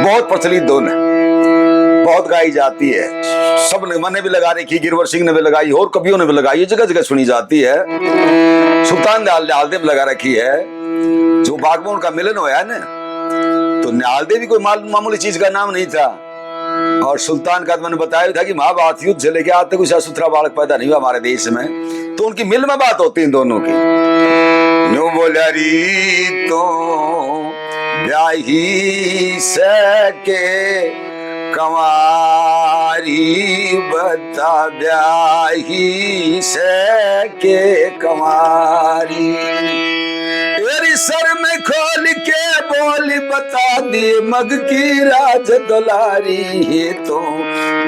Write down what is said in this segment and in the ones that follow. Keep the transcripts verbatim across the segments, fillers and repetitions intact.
बहुत प्रचलित धुन है, बहुत गाई जाती है। सब ने, मैंने भी लगा रखी, गिरवर सिंह ने भी लगाई और कवियों ने भी लगाई, ये जगह जगह सुनी जाती है। सुल्तान दयाल निहाल दे भी लगा रखी है। जो बागबान का मिलन होया ना, तो निहाल दे भी कोई माल-, मामूली चीज का नाम नहीं था। और सुल्तान का तो मैंने बताया भी था कि महाभारत युद्ध से लेके आज तक कोई साफ सुथरा बालक पैदा नहीं हुआ हमारे देश में। तो उनकी मिल में बात होती इन दोनों की। न्यू बोला री तो ब्याही सके कंवारी, बता ब्याही सके कंवारी। तेरी सर में खोल के बोल, बता दे मग की राज दुलारी, ये तो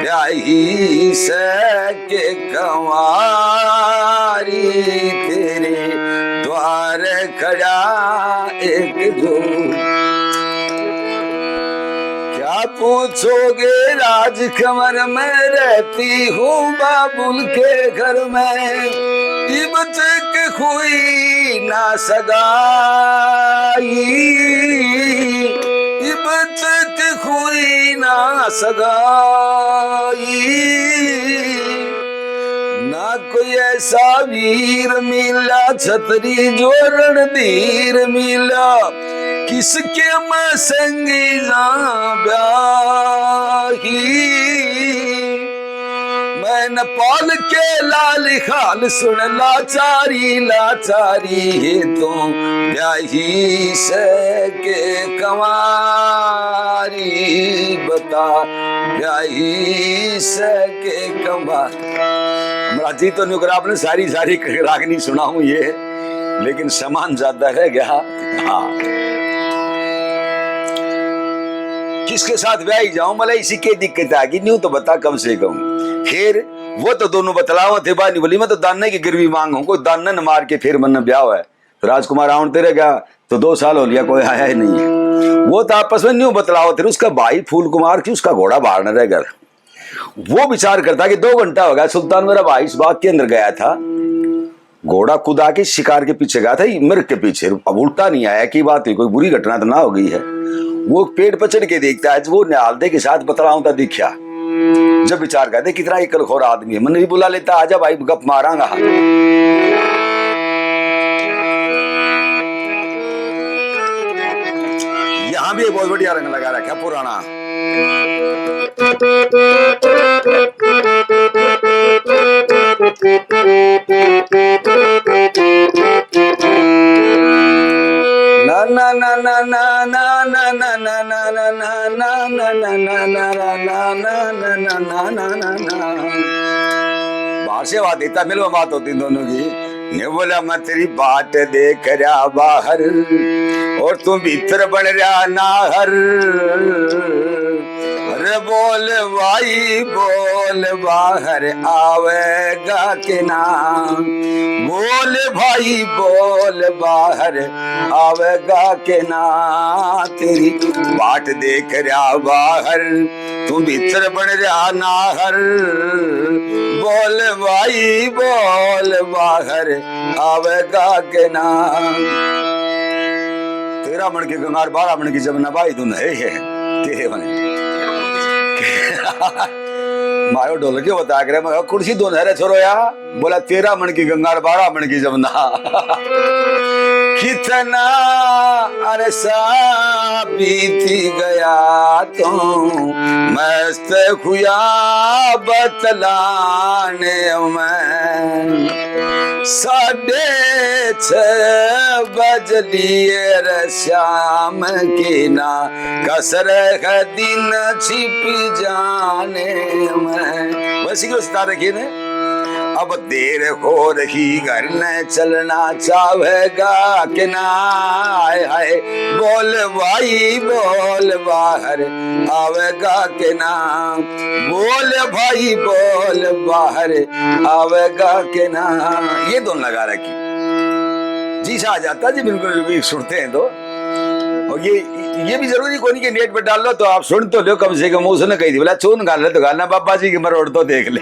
ब्याही सके कंवारी, तेरे द्वार खड़ा एक जो। क्या पूछोगे राज कंवर, मैं रहती हूँ बाबुल के घर में। इब तक हुई ना सगाई, इब तक हुई ना सगाई। ना कोई ऐसा वीर मिला, छतरी जो रणधीर मिला, किसके मैं संगी जा ब्याही। मैं नेपाल के लाल हाल सुन, लाचारी लाचारी है तो ब्याही सके कंवारी, बता ब्याही सके कंवारी। महाराज जी तो न्यू कर आपने सारी, सारी रागनी सुनाऊं ये, लेकिन सामान ज्यादा रह गया। हाँ, किसके साथ ब्याही जाऊं, मतलब इसी के दिक्कत आ गई, न्यू तो बता कम से कम। खैर, वो तो दोनों बतलावा थे, बा नहीं बोली, मैं तो दाने की गिरवी मांगू, कोई दाने न मार के फिर मन ब्याह है। तो राजकुमार आउन तेरे गया, तो दो साल हो लिया, कोई आया ही नहीं है। वो तो आपस में न्यू बतलावा थे, उसका भाई फूल कुमार की, उसका घोड़ा बाहर न रह गया। वो विचार करता कि दो घंटा हो गया, सुल्तान मेरा भाई इस बाग के अंदर गया था, घोड़ा कुदा के शिकार के पीछे गया था, ये मिर्ग के पीछे, अब उल्टा नहीं आया, की बात है, कोई बुरी घटना तो ना हो गई है। वो पेड़ पर चढ़ के देखता है, वो निहाल दे के साथ बतलावता दिखा। जब विचार करते, कितना अकलखोर आदमी है, मैंने भी बुला लेता, आजा भाई, गप मारांगा। यहाँ भी एक बहुत बढ़िया रंग लगा रखा पुराना। बाहर से आवाज देता, मिलवा बात होती दोनों की। ने बोला, मैं तेरी बाट देख रहा बाहर और तू भीतर बन रहा नाहर। अरे बोल भाई बोल, बाहर आवेगा के ना? बोल भाई बोल, बाहर आवेगा के ना? तेरी बाट देख रहा बाहर, तू भीतर बन रहा नाहर। बोल भाई बोल, बाहर आवेगा के ना? तेरह मण की गंगार, बारह मण की जमुना, भाई धुन है, है। के है भाई? मारो ढोल के बता करे, मैं कहा, कुर्सी धुन है रे छोरो या? बोला, तेरह मण की गंगार, बारह मण की जमुना। कितना अरसा बीत गया, तू मस्त हुआ बतलाने में। साढ़े छह बज लिए रे श्याम की ना, कसर है दिन छिप जाने में। वैसे क्यों सितार रखी ने? अब देर हो रही, घर न चलना चाहेगा के ना? हाय हाय, बोल भाई बोल, बाहर आवेगा के ना? बोल भाई बोल, बाहर आवेगा के ना? ये धुन लगा रखी। जी सा आ जाता जी, बिल्कुल भी सुनते हैं तो। और ये, ये भी जरूरी कोनी कि नेट पे डाल लो तो आप सुन तो लो, कम से कम उसने कही थी, बोला, चून गाल ले तो गाल ना, बाबा जी की मरोड़ तो देख ले।